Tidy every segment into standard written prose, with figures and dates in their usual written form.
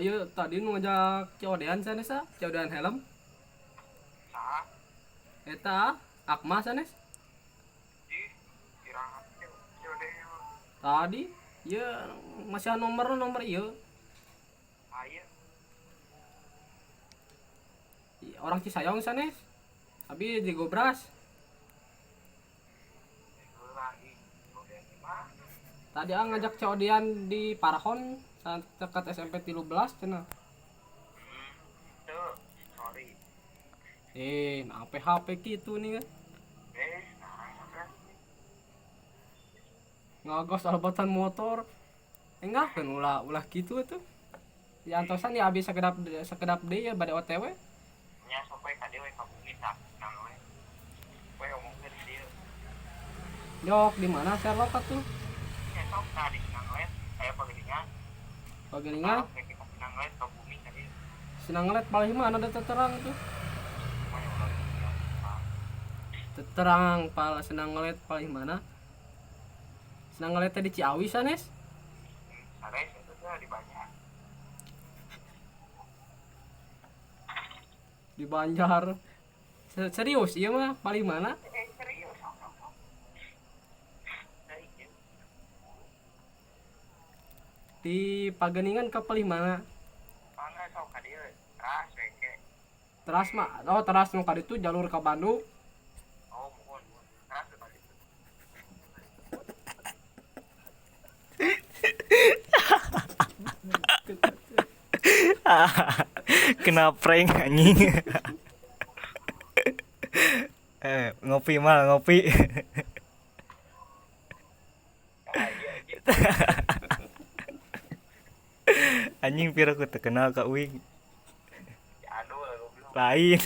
Ieu tadi nu ngajak COD-an sanes ah, COD-an helm. Saha? Eta Akma sanes. Ih, iraha COD mah? Tadi ieu masih nomor nomor ieu. Aya. Orang Cisayong sanes. Abi di Gobras. Heula ih, COD di mana? Tadi ah ngajak COD-an di Parahon dekat SMP 13 cenah. Tuh, sorry. Nah PHP gitu nih kan. Nah, kan. Ngagas albatan motor. Enggak kan ulah ulah gitu tuh. Ya antosan ya abis sekedap sekedap deui ya bade OTW. Nya sok we ka dieu we ka bumi tah, nang we. We omongkeun di dieu. Jok di mana Sherlock atuh? Nya sok tah di Sinanglet, aya pagelingan. Pagelingan, Tah, kita Sinanglet ka bumi ka dieu. Sinanglet paling mana ada terang tuh. Mah ulah ya. Terang pala Sinanglet paling mana? Sinanglet teh di Ciawi sanes. Sanes itu teh di Banjar. Di Banjar. Serius iya mah paling mana? Serius. Sok. Teh ieu. Di Pageningan ke paling mana? Mangga sok ka dieu. Teras we ke. Teras mah, oh teras nu ka ditu jalur ke Bandung. Oh, mohon, mohon. Teras we ka ditu. Kena prank anjing. Ngopi mal ngopi. Ah, iya anjing. Anjing pira ku terkenal ka uing. Anu goblok. Lain.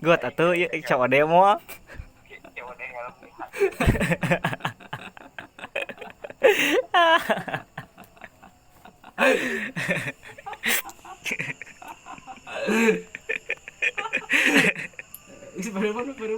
Got atuh ieu COD moal. COD helm nih. Isi pada mana pada.